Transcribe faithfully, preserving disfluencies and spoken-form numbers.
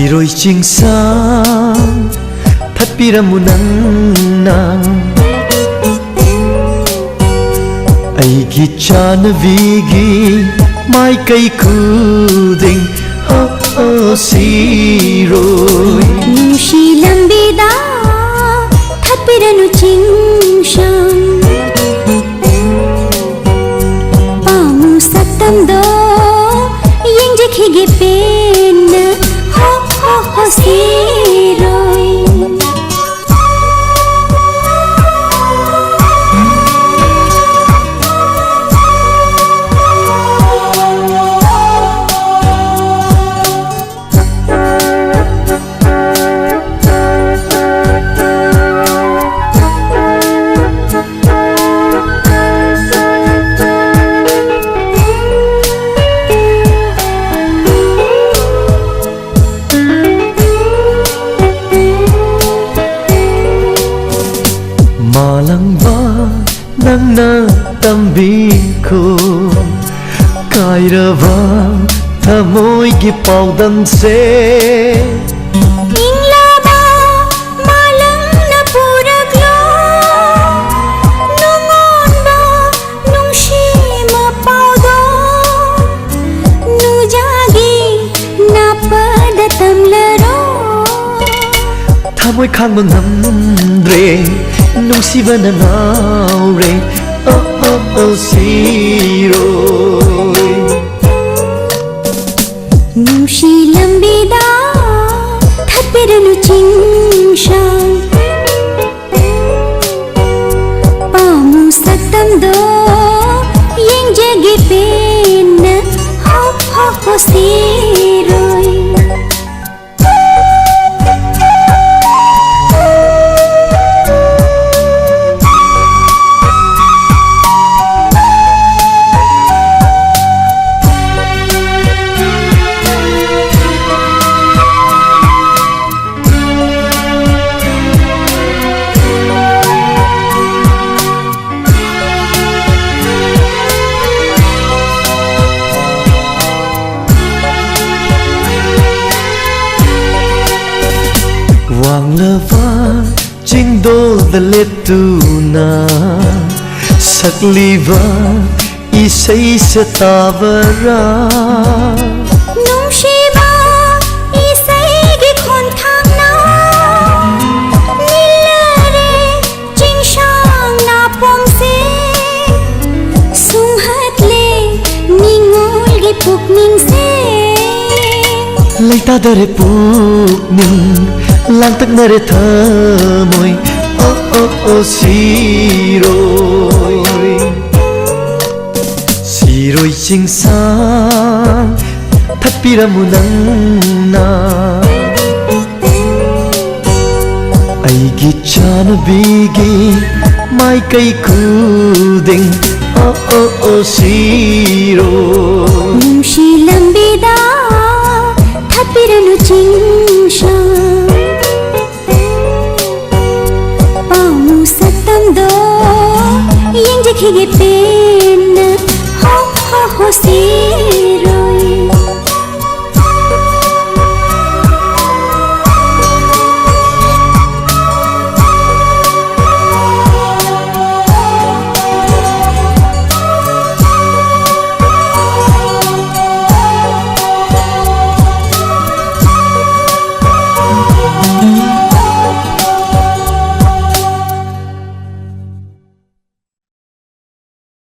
ꯏꯔꯣꯏ ꯆꯤꯡꯁꯥꯡ ꯊꯠꯄꯤꯔꯝꯃꯨ ꯅꯪꯅ, ꯑꯩꯒꯤ ꯆꯥꯅꯕꯤꯒꯤ ꯃꯥꯏꯀꯩ ꯈꯨꯗꯤꯡ꯫ ꯑꯣ, ꯑꯣ, ꯁꯤꯔꯣꯏ꯫ ꯅꯨꯡꯁꯤ ꯂꯝꯕꯤꯗ ꯊꯠꯄꯤꯔꯅꯨ ꯆꯤꯡꯁꯥꯡ, ꯄꯥꯝꯃꯨ ꯁꯛꯇꯝꯗꯣ ꯌꯦꯡꯖꯈꯤꯒꯦ ꯄꯦꯟꯅ꯫ ꯍꯣ, ꯍꯣ, ꯍꯣ, ꯁꯤꯔꯣꯏ꯫ ꯃꯥꯂꯪꯕ ꯅꯪꯅ ꯇꯝꯕꯤꯈꯣ, ꯀꯥꯏꯔꯕ ꯊꯃꯣꯏꯒꯤ ꯄꯥꯎꯗꯝꯁꯦ꯫ ꯏꯪꯂꯕ ꯃꯥꯂꯪꯅ ꯄꯨꯔꯛꯂꯣ, ꯅꯨꯡꯉꯣꯟꯕ ꯅꯨꯡꯁꯤ ꯃꯄꯥꯎꯗꯣ ꯅꯨꯖꯥꯒꯤ ꯅꯥꯄꯗ ꯇꯝꯂꯔꯣ꯫ ꯊꯃꯣꯏ ꯈꯥꯡꯕ ꯉꯝꯗ꯭ꯔꯦ, ꯅꯨꯡꯁꯤꯕꯅ ꯉꯥꯎꯔꯦ꯫ ꯑꯣ, ꯑꯣ, ꯑꯣ, ꯁꯤꯔꯣꯏ꯫ ꯅꯨꯡꯁꯤ ꯂꯝꯕꯤꯗ ꯊꯠꯄꯤꯔꯅꯨ ꯆꯤꯡꯁꯥꯡ, ꯄꯥꯝꯃꯨ ꯁꯛꯇꯝꯗꯣ ꯌꯦꯡꯖꯒꯦ ꯄꯦꯟꯅ꯫ ꯍꯣ, ꯍꯣ, ꯍꯣ, ꯁꯤꯔꯣꯏ꯫ ꯅꯨꯡꯁꯤꯅꯕ ꯆꯤꯡꯗꯣꯜꯗ ꯂꯦꯞꯇꯨꯅ ꯁꯛꯂꯤꯕ ꯏꯁꯩꯁꯦ ꯇꯥꯕꯔꯥ? ꯅꯨꯡꯁꯤꯕ ꯏꯁꯩꯒꯤ ꯈꯣꯟꯊꯥꯡꯅ ꯅꯤꯜꯂꯔꯦ ꯆꯤꯡꯁꯥꯡ ꯅꯥꯄꯣꯝꯁꯦ, ꯁꯨꯝꯍꯠꯂꯦ ꯅꯤꯡꯉꯣꯜꯒꯤ ꯄꯨꯛꯅꯤꯡꯁꯦ꯫ ꯂꯩꯇꯥꯗꯔꯦ ꯄꯨꯛꯅꯤꯡ, ꯂꯥꯡꯇꯛꯅꯔꯦ ꯊꯃꯣꯏ꯫ ꯑꯣ ꯑꯣ ꯑꯣ ꯁꯤꯔꯣꯏ, ꯁꯤꯔꯣꯏ ꯆꯤꯡꯁꯥꯡ ꯊꯠꯄꯤꯔꯝꯃꯨ ꯅꯪꯅ꯫ ꯑꯩꯒꯤ ꯆꯥꯟꯅꯕꯤꯒꯤ ꯃꯥꯏꯀꯩ ꯈꯨꯗꯤꯡ꯫ ꯑꯣ ꯑꯣ ꯑꯣ ꯁꯤꯔꯣꯏ, ꯅꯨꯡꯁꯤ ꯂꯝꯕꯤꯗ ꯊꯠꯄꯤꯔꯅꯨ ꯆꯤꯡꯁꯥꯡ꯫